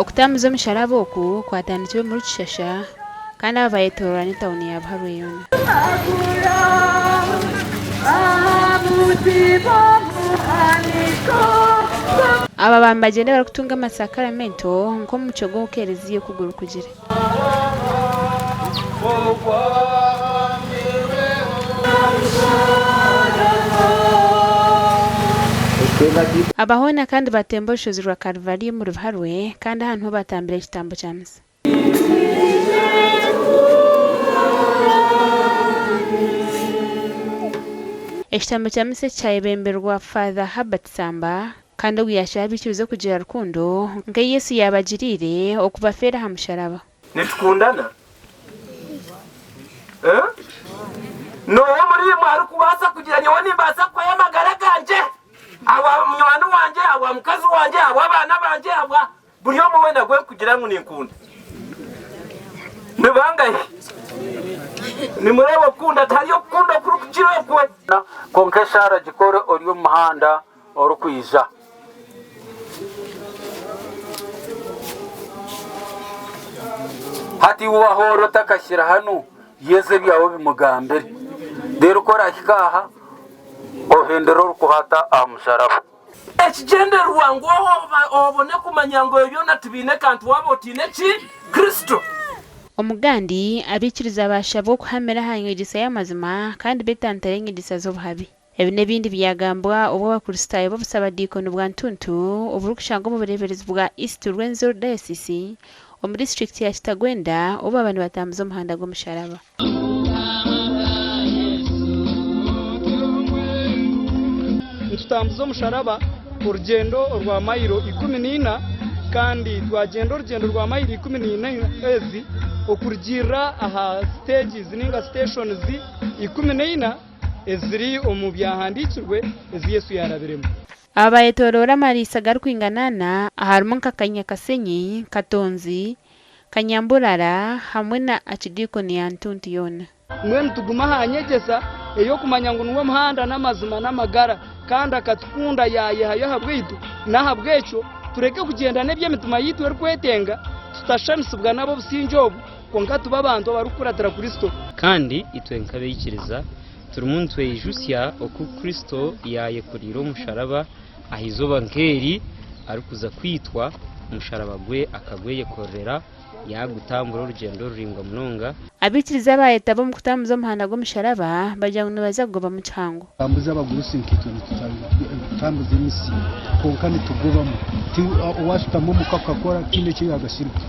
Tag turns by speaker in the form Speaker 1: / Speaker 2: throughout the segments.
Speaker 1: Okutambuza omusharaba oku kwatandikire omuri Kishasha kandi aba bayetoorora n'etauni ya Buharwe yoona. Aba baaba nibagyenda barikutunga amasakaramento nk'omucwe gw'okereziya oku gurikugira. Aba hoona kandi batemba orushozi rwa Karuvariyo omuri Buharwe kandi aha niho batambira ekitambo kya misa. Ekitambo kya misa eki kyayebemberwa Father Herbert Samba Kandi ogu yaashaba abaikiriza okugira rukundo nk'ei Yesu yaabagiriire okubafeera aha musharaba.
Speaker 2: Nitukundana? Eh? N'oha omuri imwe arikubaasa kugira nyowe nimbaasa kuhayo amagara gangye ahabwa munywani wangye, ahabwa mukazi wangye, ahabw'abaana bangye, ahabwa buri omwe weena agu erikugira ngu ninkunda? Ni bangahi? Nimureeba okukunda tihariyo okukunda okurikukira okwe.
Speaker 3: Kwonka eshaara gikore ori omu muhanda orikwija. Hati iwe wahoora otakahikire hanu, Yesu ebyawe obimugambire. Reero ku orahika aha, ohendere orikuhata aha musharaba.
Speaker 2: Ekigyendererwa ngu obone kumanya ngu ebyo byona tibiine kantu waaba otaine ki? Kristo.
Speaker 1: Omugandi, abaikiriza baashabwa okuhamira aha nyegyesa y'amazima kandi beetantare enyegyesa z'obuhabe. Ebi n'ebindi byagambwa obu Abakristaayo b'obusabadiikoni bwa Ntuntu oburikushangwa omu bureeberezi bwa East Rwenzori Diocese omu disiturikiti ya Kitagwenda obu baaba nibatambuza omuhanda gw'omusharaba.
Speaker 4: Nitutambuza omusharaba orugyendo orwa mayiro 14 kandi twagyenda orugyendo rwa mayiro 14 ezi okurugiirira aha siteegi ninga siteshonizi 14 eziri omu Byahandiikirwe ezi Yesu yaarabiremu.
Speaker 1: Aba bayetoroora amariisa garikwingana ana aharimu nka Kanyakasenyi, Katonzi, Kanyamburara hamwe na Achidiikoni ya Ntuntu yoona.
Speaker 4: Mbwenu tugume aha nyegyesa ey'okumanya ngu niwe muhanda n'amazima n'amagara, kandi akatukunda yaayehayo ahabwaitu. N'ahabw'ekyo tureke kugyenda n'eby'emitima yaitu erikwetenga, tutashushanisibwa n'ab'obusingye obu, Kwonka tube abantu abarikukuratira Kristo.
Speaker 5: Kandi itwe nk'abaikiriza turimu nitweijutsya oku Kristo yaayekoriire omusharaba aha izooba nk'eri arikuza kwitwa, omusharaba gwe akagweyekorera yaagutambura orugyendo ruraingwa munonga.
Speaker 1: Abaikiriza abaayetaba omu kutambuza omuhanda gw'omusharaba bagira ngu nibaza kugobamu kihango.
Speaker 6: Tutambuza abagurusi nkaitwe nitutambuza emisi kwonka nitugobamu ti owashutama omuka akakora tihaine eki yaagasirwe.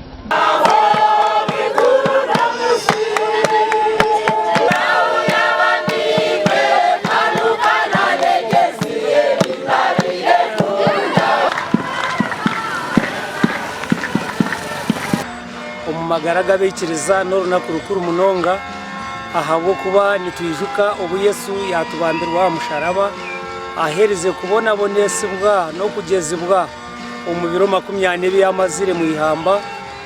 Speaker 7: Omu magara g'abaikiriza n'orunaku rukuru munonga ahabw'okuba nitwijuka obu Yesu yaatubambirwe aha musharaba aherize kubonabonesibwa n'okugyezibwa. Omu biro 40 ebi yaamazire omu ihamba,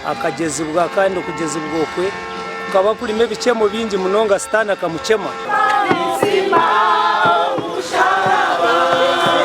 Speaker 7: akagyezibwa, kandi okugyezibwa okwe kukaba kurimu ebikyemo bingi munonga. Sitaane akamukyema.